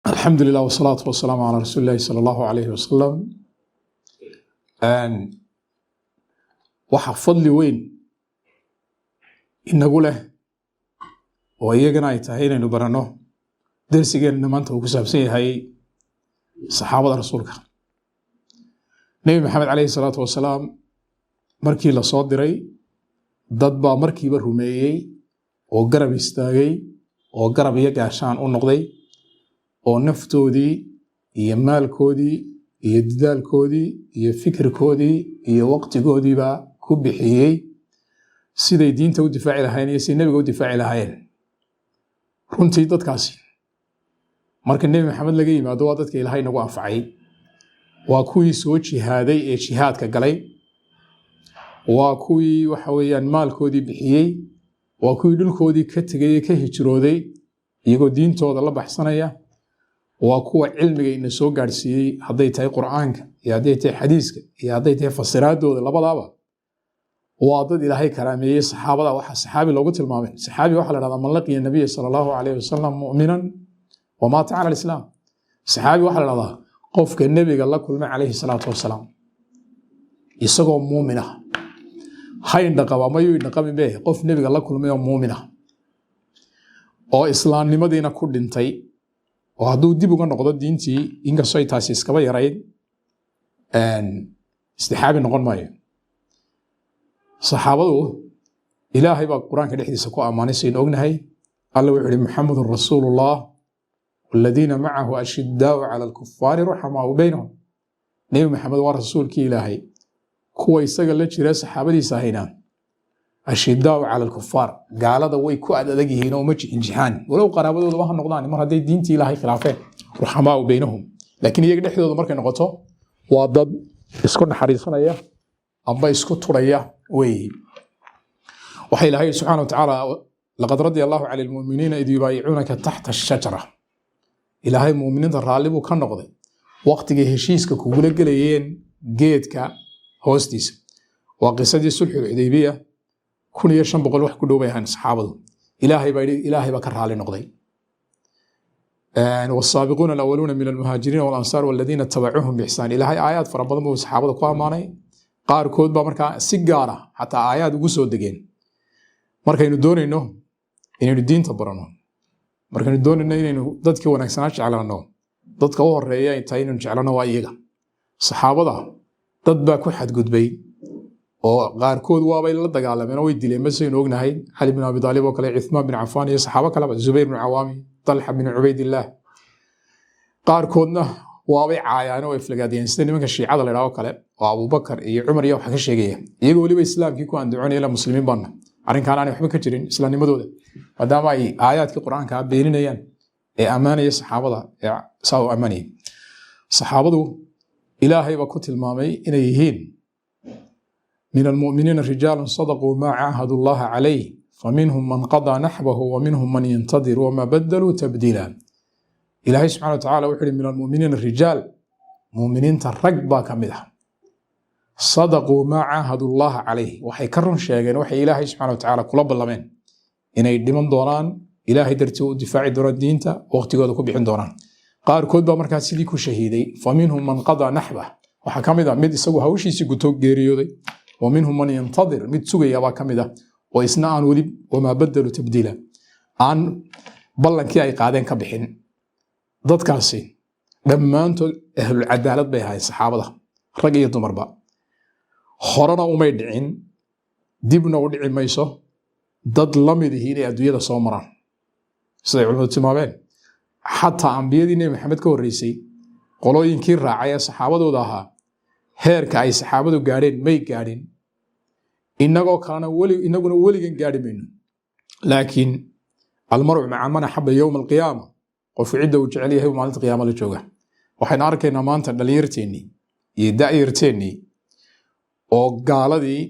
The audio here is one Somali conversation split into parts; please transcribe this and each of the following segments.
Alxamdulilah wsalaatu wasalaamu calaa rasuuli illahi sala allahu alayhi wasalam. Waxaa fadli weyn inagu leh oo iyagana ay tahay inaynu baranno. Dersigeenna maanta uu ku saabsan yahay saxaabada rasuulka. Nebi Maxamed calayhi salaatu wasalaam markii la soo diray, dad baa markiiba rumeeyey oo garab istaagay oo garab iyo gaashaan u noqday oo naftoodii iyo maalkoodii iyo dadaalkoodii iyo fikirkoodii iyo waqtigoodiiba ku bixiyey siday diinta u difaaci lahaayeen iyo siday nebiga u difaaci lahaayeen. Runtii dadkaasi, marka Nebi Maxamed laga yimaado, waa dadka Ilaahay nagu anfacay. Waa kuwii soo jihaaday ee jihaadka galay, waa kuwii, waxa weeyaan, maalkoodii bixiyey, waa kuwii dhulkoodii ka tegay ee ka hijrooday iyagoo diintooda la baxsanaya, waa kuwa cilmiga ina soo gaadhsiiyey, hadday tahay Qur'aanka iyo hadday tahay xadiiska iyo hadday tahay fasiraadooda labadaaba. Waa dad Ilaahay karaameeyey. Saxaabada waxaa saxaabi loogu tilmaamay, saxaabi waxaa la dhahdaa man laqiya nabiya sala allahu alayhi wasalam mu'minan wamaata cala alislaam. Saxaabi waxaa la dhahdaa qofka nebiga la kulmay calayhi salaatu wasalaam isagoo muumin ah. Ha indhaqaba mayuu indhaqabin be, qof nebiga la kulmay oo muumin ah oo islaamnimadiina ku dhintay, oo hadduu dib uga noqdo diintii, inkastoo ay taasi iskaba yarayd, istixaabi noqon maayo. Saxaabadu Ilaahay baa Qur-aanka dhexdiisa ku ammaanay, saynu ognahay. Alla wuxuu ihi: "Muxamedun rasuulullah waladiina macahu ashidaau cala alkufaari ruxamaau baynahum." Nebi Maxamed waa rasuulkii Ilaahay, kuwa isaga la jira saxaabadiisa ahayna ashidaau cala alkufaar, gaalada way ku ad adag yihiin oo ma jixinjixaan, walow qaraabadoodaba ha noqdaan mar hadday diintii Ilaahay khilaafeen. Ruxamaau baynahum, laakiin iyaga dhexdooda markay noqoto waa dad isku naxariisanaya amba isku turaya weeye. Waxa Ilaahay subxaana watacaala: "Laqad radia allahu cala almu'miniina id yubaayicuunaka taxta ashajara." Ilaahay mu'miniinta raalli buu ka noqday waqtigay heshiiska kugula gelayeen geedka hoostiisa. Waa qisadii sulxul Xudaybiya. 1500 wax ku dhow bay ahayn saxaabadu. Ilaahay baa yidhi, Ilaahay baa ka raalli noqday. "Wasaabiquuna alawaluuna min almuhaajiriina walansaar waladiina tabacuuhum biixsaan." Ilaahay aayaad fara badan buu saxaabada ku ammaanay. Qaarkood baa markaa si gaar ah xataa aayaad ugu soo degeen. Markaynu doonayno inaynu diinta barano, markaynu doonayno inaynu dadkii wanaagsanaa jeclaano, dadka u horeeya ay tahay inaynu jeclano waa iyaga, saxaabada. Dad baa ku xadgudbay oo qaarkood waabay la dagaalameen oo way dileen, basaynu ognahay, Cali bin Abi Aalib oo kale, Cuthmaan bin Cafaan iyo saxaabo kaleba, Zubayr bin Cawaami, Talxa bin Cubaydillaah. Qaarkoodna waabay caayaan oo ay flagaadiyeen, sida nimanka Shiicada la idhaho kale oo Abubakar iyo Cumar iyo waxa ka sheegaya, iyagoo weliba islaamkii ku andacoonaya la muslimiin baana. Arrinkaan aanay waxba ka jirin islaamnimadooda, maadaama ay aayaadkii Qur-aanka beeninayaan ee ammaanaya saxaabada ee saa u ammaanayay. Saxaabadu Ilaahay baa ku tilmaamay inay yihiin: "Min almu'miniina rijaalun sadaquu maa caahadu allaha calayh, faminhum man qadaa naxbahu wa minhum man yantadir wamaa badaluu tabdiila." Ilaahay subxana wa tacala wuxuu ihi: "Min almu'miniina rijaal", mu'miniinta rag baa ka mid ah, "sadaquu maa caahadu allaha calayh", waxay ka run sheegeen waxay Ilaahay subxana wa tacaala kula ballameen inay dhiman doonaan, Ilaahay dartii u difaaci doonaan diinta, waqtigooda ku bixin doonaan. Qaarkood baa markaa sidii ku shahiiday. "Faminhum man qadaa naxbah", waxaa ka mid ah mid isagu hawshiisii guto, geeriyooday. "Wa minhum man yantadir", mid sugaya baa ka mid ah oo isna aan weli "wamaa badaluu tabdiila", aan ballankii ay qaadeen ka bixin. Dadkaasi dhammaantood ahlulcadaalad bay ahaayeen, saxaabada, rag iyo dumarba. Horena umay dhicin, dibna u dhici mayso dad la mid ihi inay adduunyada soo maraan, siday culimadu tilmaameen. Xataa ambiyadii Nebi Maxamed ka horreysay, qolooyinkii raacay ee saxaabadooda ahaa, heerka ay saxaabadu gaadheen may gaadhin. Inagoo kalena weli, inaguna weligan gaadhi mayno. Laakiin "almar'u maca man axabba yowma alqiyaama", qofku cidda uu jecel yahay maalinta qiyaama la jooga. Waxaynu arkaynaa maanta dhalinyarteennii iyo da'yarteennii oo gaaladii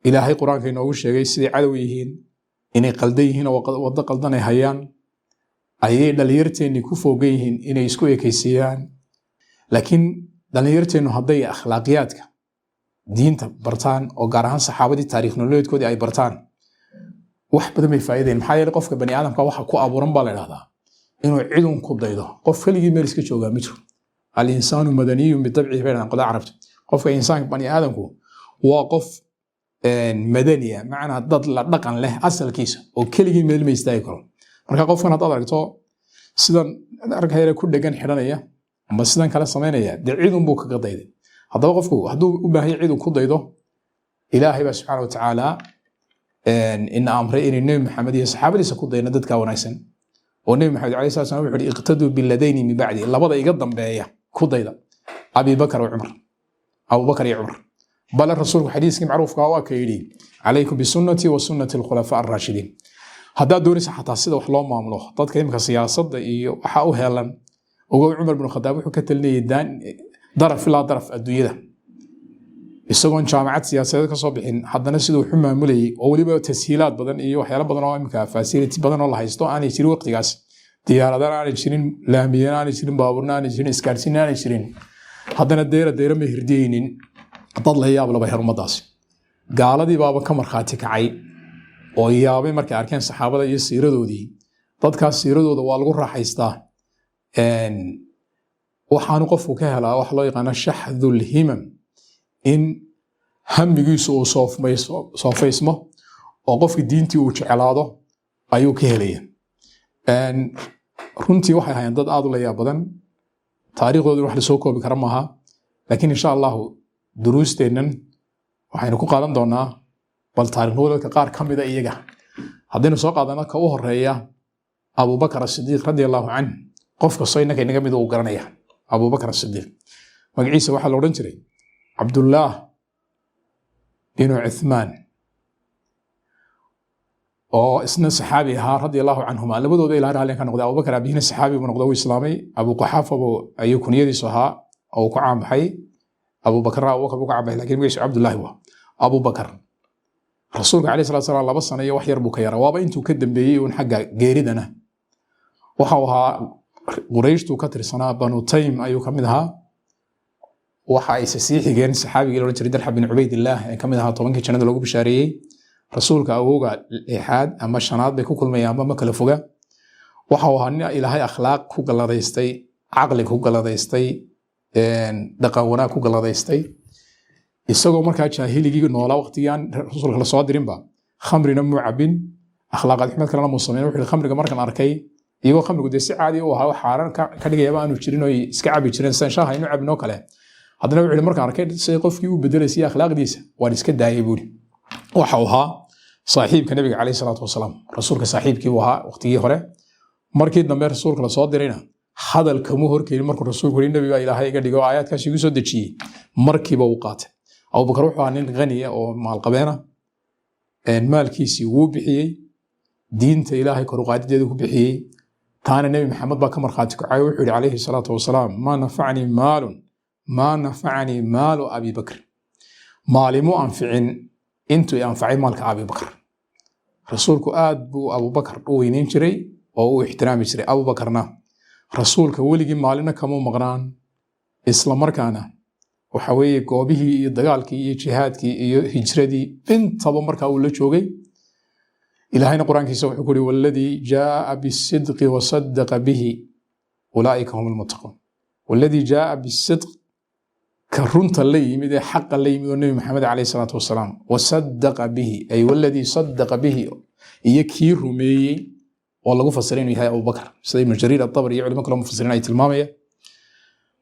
Ilaahay Qur-aanka inoogu sheegay siday cadow yihiin, inay qaldan yihiin oo waddo qaldan ay hayaan, ayay dhalinyarteennii ku foogan yihiin inay isku ekaysiiyaan. Laakiin dhalinyarteennu hadday akhlaaqiyaadka diinta bartaan, oo gaar ahaan saxaabadii taariikh nololeedkoodii ay bartaan, wax badan bay faa'iidayn. Maxaa yeelay, qofka bani aadamka waxa ku abuuran baa la idhahdaa Inuu cidun ku daydo. Qof keligii meel iska joogaa ma jiro. الإنسان مدني بطبعه bay dhahaan qolada Carabta. Qofka insaanka, bani aadamku, waa qof madaniya, macnaa dad la dhaqan leh asalkiisa, oo keligii meel ma istaagi karo. Marka qofkan haddaad aragto sidan arkayare ku dhegan xidhanaya ama sidan kale samaynaya, dee cidun buu kaga dayday. Haddaba qofku hadduu u baahanya cidun ku daydo, Ilaahay baa subxaana watacaala ina amray inay Nebi Maxamed iyo saxaabadiisa ku dayno, dadka wanaagsan, oo Nebi Maxamed alayhi salatu salam wuxuu yihi: اقتدوا باللذين من بعدي, labada iga dambeeya ku dayda, Abi Bakar wa Cumar, Abubakar iyo Cumar. Bale rasuulku xadiiskii macruufka waa ka yidhi: عليكم بسنتي وسنة الخلفاء الراشدين. Haddaad doonaysa xataa sida wax loo maamulo, dadka imika siyaasadda iyo waxa u heelan, ogow, Cumar bin Khadaab wuxuu ka talinayay daraf ilaa daraf adduunyada isagoon jaamacad siyaasadeed ka soo bixin. Haddana siduu waxu maamulayay, oo weliba tashiilaad badan iyo waxyaalo badan oo imika facility badan oo la haysto aanay jirin waqtigaas, diyaaradana aanay jirin, laamiyana aanay jirin, baabuurna aanay jirin, isgaarsiinna aanay jirin, haddana deera deera ma hirdiyeynin. Dad la yaab laba her ummadaasi. Gaaladii baaba ka markhaati kacay oo yaabay markay arkeen saxaabada iyo siiradoodii. Dadkaas siiradooda waa lagu raaxaystaa. Waxaanu qofku ka helaa waxa loo yaqaana شحذ الهمم, in hamigiisu uu soofaysmo oo qofkii diintii uu jeclaado ayuu ka helaya. Runtii waxay ahaayeen dad aad u layaab badan. Taariikhdooda wax lasoo koobi kara maaha, laakiin insha Allahu duruusteennan waxaynu ku qaadan doonaa bal taarikh nololeedka qaar ka mida iyaga. Haddaynu soo qaadano ka u horeeya, Abubakar Asidiiq رضي الله عنه, qof kastoo innaka inaga mid uu garanaya Abubakar Asidiiq. Magaciisa waxaa la odhan jiray Cabdullaah binu Cuthmaan, oo isna saxaabi ahaa, رضي الله عنهما, labadooda Ilaah raalli ka noqday. Abubakar aabihina saxaabi buu noqday, uu islaamay. Abu Quxaafa buu ayuu kunyadiisu ahaa oo uu ku caanbaxay. Abubakarna Abubakar buu ku caanbaxay, lakin magaciisu Cabdullaahi waa Abubakar. Rasuulka alayhi salatu salaam 2 sano iyo wax yar buu ka yaraa, waaba intuu ka dambeeyey uun xagga geeridana. Waxa uu ahaa Qurayshtuu ka tirsanaa, Banu Taym ayuu ka mid ahaa. Waxa ayse sii xigeen saxaabigii la odhan jiray Dalxa bin Cubaydillaah, ee ka mid ahaa 10kii jannada loogu bishaareeyey. Rasuulka awowga lixaad ama shanaad bay ku kulmayaan, ama ma kala foga. Waxa uu ahaa nin Ilaahay akhlaaq ku galladaystay, caqli ku galladaystay, dhaqan wanaag ku galladaystay. Isagoo markaa jaahiligii noolaa, waqtigii aan rasuulka la soo dirinba, khamrina muu cabin, akhlaaqad xumed kalena muu samayn. Wuxuu yihi: khamriga markaan arkay, iyagoo khamrigu dee si caadi u ahaa, wax xaaraan ka dhigayaba aanu jirin oo iska cabi jireen sidan shaaha inu cabinoo kale, haddana wuxuu yihi: markaan arkay siday qofkii u bedelaysay akhlaaqdiisa, waan iska daayay, buuri. Waxa uu ahaa saaxiibka nabiga caleyhi salaatu wasalaam. Rasuulka saaxiibkii buu ahaa waqtigii hore. Markii dambe rasuulka lasoo dirayna hadal kamuu horkeenin. Markuu rasuulku yidhi nabi baa Ilaahay iga dhigo, aayaadkaas igu soo dejiyey, markiiba uu qaatay. Abubakar wuxuu ahaa nin qaniya oo maalqabeena. Maalkiisii wuu bixiyey, diinta Ilaahay kor u qaadideedu ku bixiyey. Taana Nebi Maxamed baa ka markhaati kacay. Wuxuu yihi calayhi salaatu wasalaam: ما نفعني مال، ما نفعني مال أبي بكر, maalimu anficin intuu i anfacay maalka Abi Bakr. Rasuulku aad buu Abubakar u weyneyn jiray oo u ixtiraami jiray. Abubakarna rasuulka weligii maalina kamuu maqnaan, isla markaana waxa weeye goobihii iyo dagaalkii iyo jihaadkii iyo hijradii intaba markaa uu la joogay. Ilaahayna qur-aankiisa wuxuu ku yidhi: والذي جاء بالصدق وصدق به أولئك هم المتقون. والذي جاء بالصدق, ka runta la yimid ee xaqa la yimid oo Nebi Maxamed calayhi salaatu wasalaam, وصدق به, ay والذي صدق به, iyo kii rumeeyey, oo lagu fasiray inuu yahay Abubakar, sida Ibnu Jariir Atabari iyo culimo kale mufasiriin ay tilmaamayaan.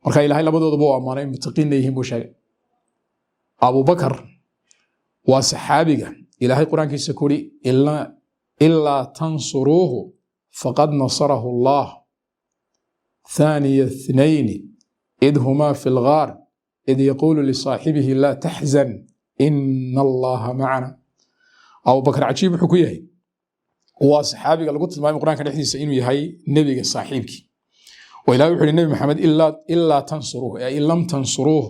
Marka Ilaahay labadoodaba u ammaanay, mutaqiinna yihiin buu sheegay. Abubakar waa saxaabiga Ilaahay qur-aankiisa ku yidhi: إلا تنصروه فقد نصره الله ثاني اثنين إذ هما في الغار إذ يقول لصاحبه لا تحزن إن الله معنا. Abubakar cajiib wuxuu ku yahay, waa saxaabiga lagu tilmaamay qur-aanka dhexdiisa inuu yahay nebiga saaxiibkii, oo Ilahay wuxuu yihi Nebi Maxamed: إلا تنصروه, ay إن لم تنصروه,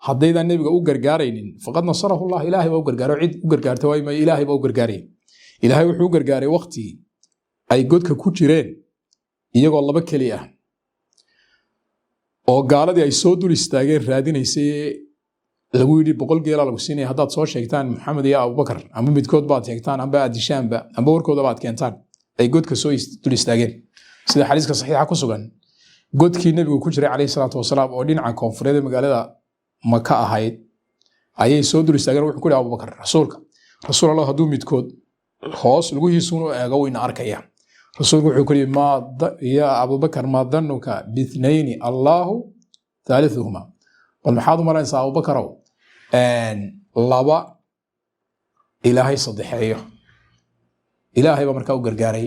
haddaydaan nebiga u gargaaraynin, فقد نصره الله, Ilaahay baa u gargaaro. Cid u gargaarta waay maayo, Ilaahay baa u gargaaraya. Ilaahay wuxuu u gargaaray waqtigii ay godka ku jireen, iyagoo laba keli ah, oo gaaladii ay soo dul istaageen raadinaysay, lagu yidhi: 100 geelaa lagu siinaya haddaad soo sheegtaan Maxamed iyo Abubakar, ama midkood baad sheegtaan, amba aad dishaanba, amba warkooda baad keentaan. Ay godka soo dul istaageen. Sida xadiiska saxiixa ku sugan, godkii nebigu ku jiray calayhi salaatu wasalaam oo dhinaca koonfureed ee magaalada Maka ahayd ayay soo dul istaageen. Wuxuu ku yihi Abubakar rasuulka: "Rasuul Allah, hadduu midkood hoos lugihiisuun u eego, wayna arkaya." Rasuulku wuxuu ku yihi: "Yaa Abubakar, maa danuka bithnayni Allahu thaalithuhuma?" Bal maxaad u malaynaysaa, Abubakarow, laba Ilaahay saddexeeyo? Ilaahay baa markaa u gargaaray.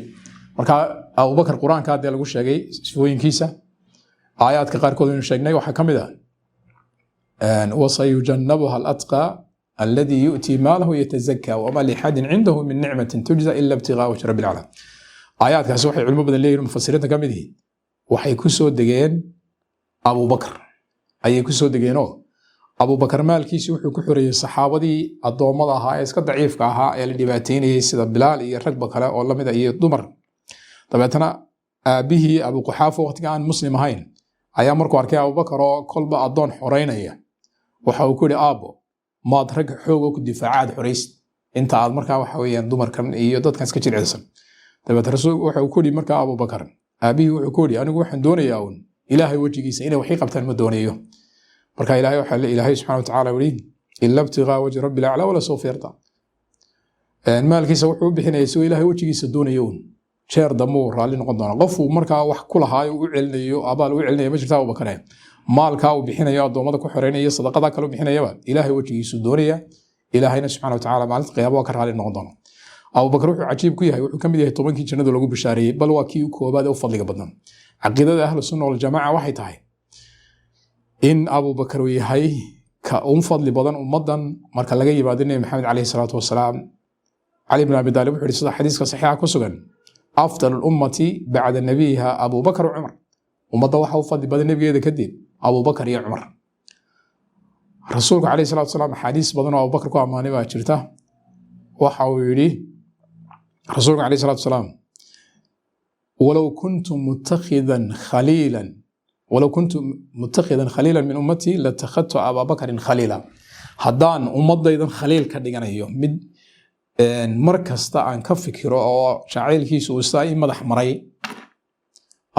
Marka Abubakar Qur-aanka dee lagu sheegay sifooyinkiisa, aayaadka qaarkood aynu sheegnay waxaa ka mid ah: "وسيجنبها الأتقى الذي يؤتي ماله يتزكى وما لأحد عنده من نعمة تجزى إلا ابتغاء وجه ربه الأعلى." Aayaadkaasi waxay culimo badan leeyihin, mufasiriinta ka mid yihiin, waxay ku soo degeen Abubakar ayay ku soo degeenoo Abubakar maalkiisii wuxuu ku xoreeyey saxaabadii addoommada ahaa ee iska daciifka ahaa ee la dhibaateynayey, sida Bilaal iyo ragba kale oo lamida iyo dumar. Dabeetana aabbihii Abu Quxaafa, waqtiga aan Muslim ahayn, ayaa markuu arkay Abubakar oo kolba addoon xoreynaya, waxa uu ku yihi: "Aabbo, maad rag xooga ku difaacaad xoraysid inta aad markaa waxa weeyaan dumarkan iyo dadkan iska jircirsan?" Dabeet rasuul waxa uu ku yidhi markaa Abubakar, aabbihii wuxuu ku yidhi: "Anigu waxaan doonayaa uun Ilaahay wejigiisa, inay waxii qabtaan ma doonayo." Marka Ilaahay waxaa Ilaahay subxana watacaala yidhi: "إلا ابتغاء وجه ربه الأعلى ولسوف يرضى." Maalkiisa wuxuu u bixinaya isagoo Ilaahay wejigiisa doonayo uun, jeer dambe uu raalli noqon doona. Qofuu markaa wax ku lahaayo u celinayo, abaal u celinayo ma jirta. Abubakare maalkaa uu bixinayo, addoommada ku xoreynaya, sadaqada kale u bixinayaba, Ilaahay wejigiisu doonaya. Ilaahayna subxana watacaala maalinta qiyaama waa ka raalli noqon doona. Abubakar wuxuu cajiib ku yahay, wuxuu ka mid yahay 10kii jannada lagu bishaareeyey, bal waa kii koobaad ee u fadliga badnaa. Caqiidada Ahlu Sunna waljamaaca waxay tahay in Abubakar uu yahay ka u fadli badan ummaddan marka laga yimaado Nebi Maxamed caleyhi salaatu wasalaam. Cali bn Abi Daalib wuxuu yihi, sida xadiiska saxiixa ku sugan: "أفضل الأمة بعد نبيها أبو بكر وعمر." Ummadda waxa u fadli badan nebigeeda kadib Abubakar iyo Cumar. Rasuulku caleyhi salatu wasalaam axaadiis badan oo Abubakar ku ammaanay baa jirta. Waxa uu yidhi rasuulku caleyhi salatu wasalaam: "ولو كنت متخذا خليلا من أمتي لاتخذت أبا بكر خليلا." Haddaan ummadaydan khaliil ka dhiganayo, mid mar kasta aan ka fikiro oo jacaylkiisu uu sidaa ii madax maray,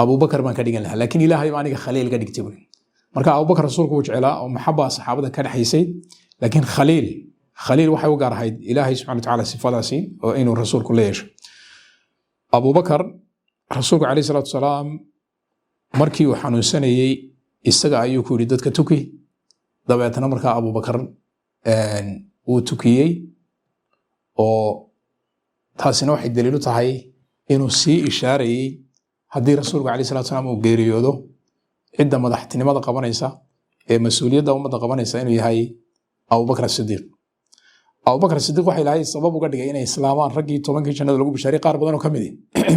Abubakar baan ka dhigan lahaa, laakiin Ilaahay baa aniga khaliil ka dhigtay buri. Marka Abubakar rasuulku wuu jeclaa oo maxaba saxaabada ka dhexaysay, laakiin khaliil waxay u gaar ahayd Ilaahay subxana watacaala sifadaasi oo inuu rasuulku la yeesho. Abubakar rasuulku caleyhi salaatu wasalaam markii uu xanuunsanayey isaga ayuu ku yidhi: "Dadka tuki." Dabeetna markaa Abubakar wuu tukiyey, oo taasina waxay daliil u tahay inuu sii ishaarayey haddii rasuulku caleyhi salatu salaam uu geeriyoodo, cidda madaxtinimada qabanaysa ee mas-uuliyadda ummadda qabanaysa inuu yahay Abubakar Asidiiq. Abubakar Sidiiq waxa Ilaahay sabab uga dhigay inay islaamaan raggii 10kii jannada lagu bishaaray qaar badan oo ka midi.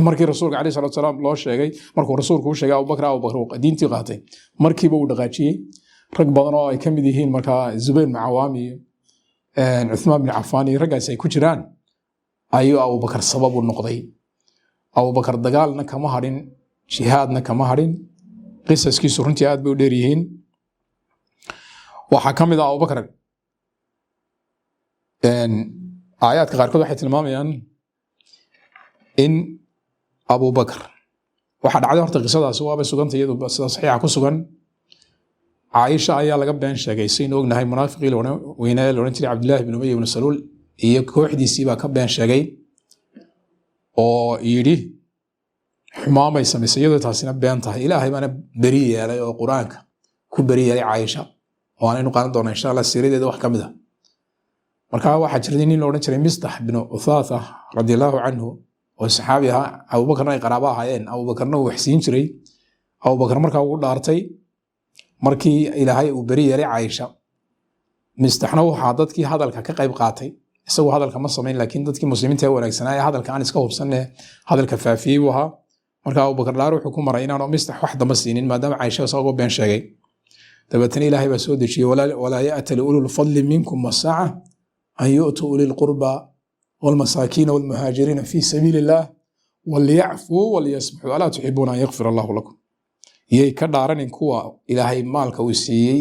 Markii rasuulka caleyhi salatu salaam loo sheegay, markuu rasuulku u sheegay Abubakar, Abubakar uu diintii qaatay, markiiba uu dhaqaajiyey. Rag badan oo ay ka mid yihiin markaa Zubayr bin Cawaam iyo Cuthmaan bin Cafaan iyo raggaasi ay ku jiraan ayuu Abubakar sabab u noqday. Abubakar dagaalna kama hadhin, jihaadna kama hadhin. Qisaskiisu runtii aad bay u dheer yihiin. Waxaa ka mid ah Abubakar, aayaadka qaarkood waxay tilmaamayaan in Abubakar waxaa dhacday. Horta qisadaasi waabay sugantay iyadu, sida saxiixa ku sugan. Caaisha ayaa laga been sheegay. Saynu ognahay, munaafiqii weynaa la odhan jiray Cabdillahi bin Umaya ibnu Saluul iyo kooxdiisii baa ka been sheegay oo yidhi xumaan bay samaysay, iyadoo taasina been tahay. Ilaahay baana beri yeelay oo Qur-aanka ku beri yeelay Caaisha, oo aanaynu qaadan doona insha Allah siiradeeda wax ka mid a. Marka waxaa jirtay nin la odhan jiray Mistax bin Uthatha radi allahu canhu oo saxaabi ahaa, Abubakarna ay qaraabo ahaayeen, Abubakarna uu waxsiin jiray. Abubakar markaa ugu dhaartay markii Ilaahay uu beri yeelay Caaisha. Mistaxna waxaa dadkii hadalka ka qayb qaatay, isagu hadalka ma samayn, laakiin dadkii Muslimiinta ee wanaagsanaa ee hadalka aan iska hubsanne hadalka faafiyey buu ahaa. Marka Abubakar dhaar wuxuu ku maray inaanu Mistax wax damba siinin, maadaama Caaisha isagoo been sheegay. Dabeetana Ilaahay baa soo dejiyey: "ولا يأتل أولو الفضل منكم والسعة أن يؤتوا أولي القربى والمساكين والمهاجرين في سبيل الله وليعفوا وليصفحوا ألا تحبون أن يغفر الله لكم." Yay ka dhaaranin kuwa Ilaahay maalka uu siiyey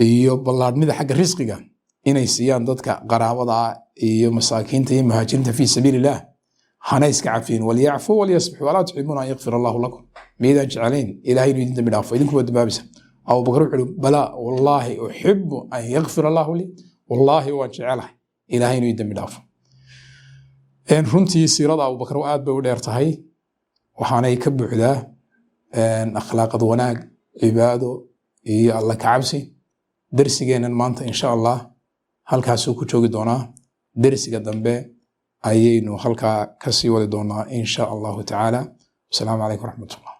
iyo ballaadhnida xagga risqiga inay siiyaan dadka qaraabada ah iyo masaakiinta iyo muhaajiriinta fii sabiili illah. Hana iska cafiyin. Walyacfuu walyasfaxuu, alaa tuxibuuna an yakfir Allahu lakum? Miydaan jeclayn Ilahay inuu idin dambi dhaafo? Idinkuba dambaabisa. Abubakar wuxuu ihi: balaa, wallaahi uxibu an yakfir Allahu lii, wallaahi waan jecelahay Ilahay inuu idin dambi dhaafo. Runtii siirada Abubakar aad bay u dheer tahay, waxaanay ka buuxdaa akhlaaqad wanaag, cibaado iyo Alla kacabsi. Dersigeennan maanta, insha Allah, halkaasuu ku joogi doonaa. Dersiga dambe ayaynu halkaa kasii wadi doonaa, insha Allahu tacaala. Asalaamu calaykum waraxmatullah.